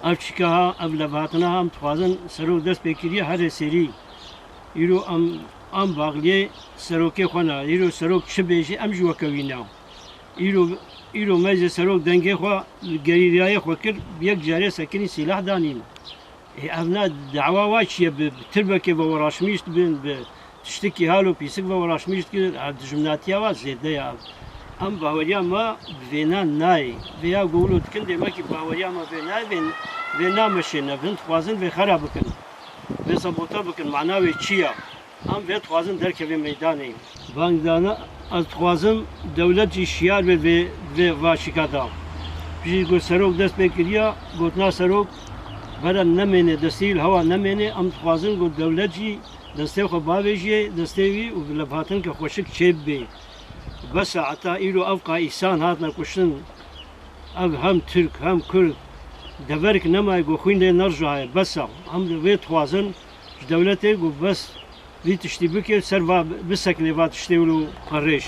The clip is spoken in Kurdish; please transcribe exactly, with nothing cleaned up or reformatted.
Ev çîka ha, ev levhatina ha, em dixwazin serok dest pê kiriye herê serî. Îro em, em baxliyê serokê xwe ne. Îro serok çi bêjî, em jî weke wî ne. Îro, îro me jî serok dengê xwe li gerîrayê xwe kir, bi yek carê sekinî sîlah danîn. Ê, ev ne dawa wa çi ye? Bi, bi tirbekê ve weraşmîşt bin, bi tiştikî hal û pîsik ve weraşmîşt kir, ev dijminatiya wa zêde ye. Em baweriya me bi vêna nayê. Vêya ku wilo dikin, demekî baweriya me vê nayê, vê, vê nameşêne, vin dixwazin vê xera bikin. Vê sabota bikin, mana wê çi ye? Em vê dixwazin derkevê meydanê. Bang dane, ez dixwazim dewlet jî şiyar be vê, vê vaşika da. Piştî ku serok dest pê kiriya, gotina serok, bere nemêne, destê wî li hewa nemêne, em dixwazin ku dewlet jî destê xwe bavêjiyê, destê wî û bi levhatinke xweşik çêbibê. Bes e, heta îro ev qa îsan hatine kuştin. Ev hem Tirk, hem Kurd, deverik nemaye ku xwîn lê nerjaye, bes e. Em li vê dixwazin ji dewletê ku bes vî tiştî bike, ser va bisekine va tiştê wilo xwe rêj.